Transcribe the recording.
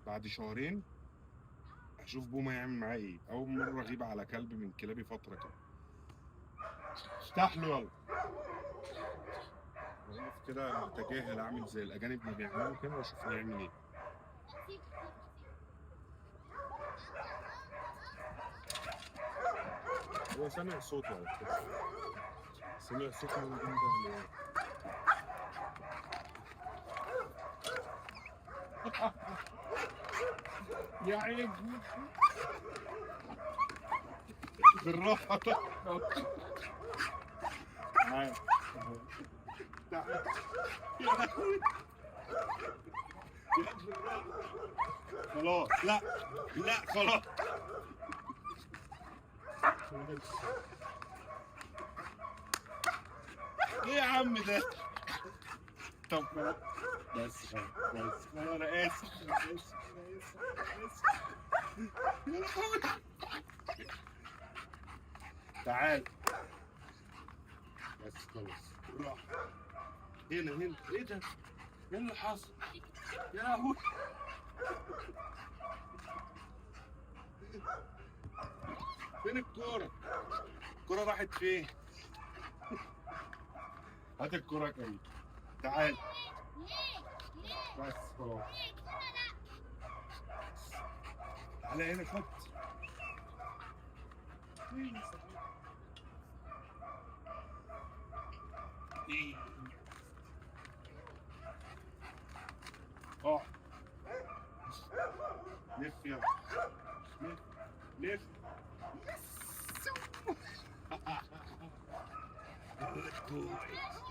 بعد شهرين اشوف بومه يعمل معاه ايه. اول مرة اغيب على كلب من كلابي فترة كده. افتح له يلا. واقف كده اتجاهل، اعمل زي الاجانب ما بيعملوا كده، واشوف هيعمل ايه. هو سامع صوته على فكرة، سمع صوته من جنب. يا عيني بالراحة. تعال تعال يا لهوي، خلاص لا لا خلاص. ايه يا عم ده؟ طب خلاص بس خلاص بس انا اسف انا اسف انا اسف انا اسف. يا لهوي تعال بس خلاص راح. هنا هنا. ايه ده؟ ايه اللي حصل؟ يا لهوي فين الكورة؟ الكورة راحت فين؟ هات الكورة يا كريم. تعال بس خلاص. تعالى هنا خد. اقعد لف يلا لف لف. Good boy.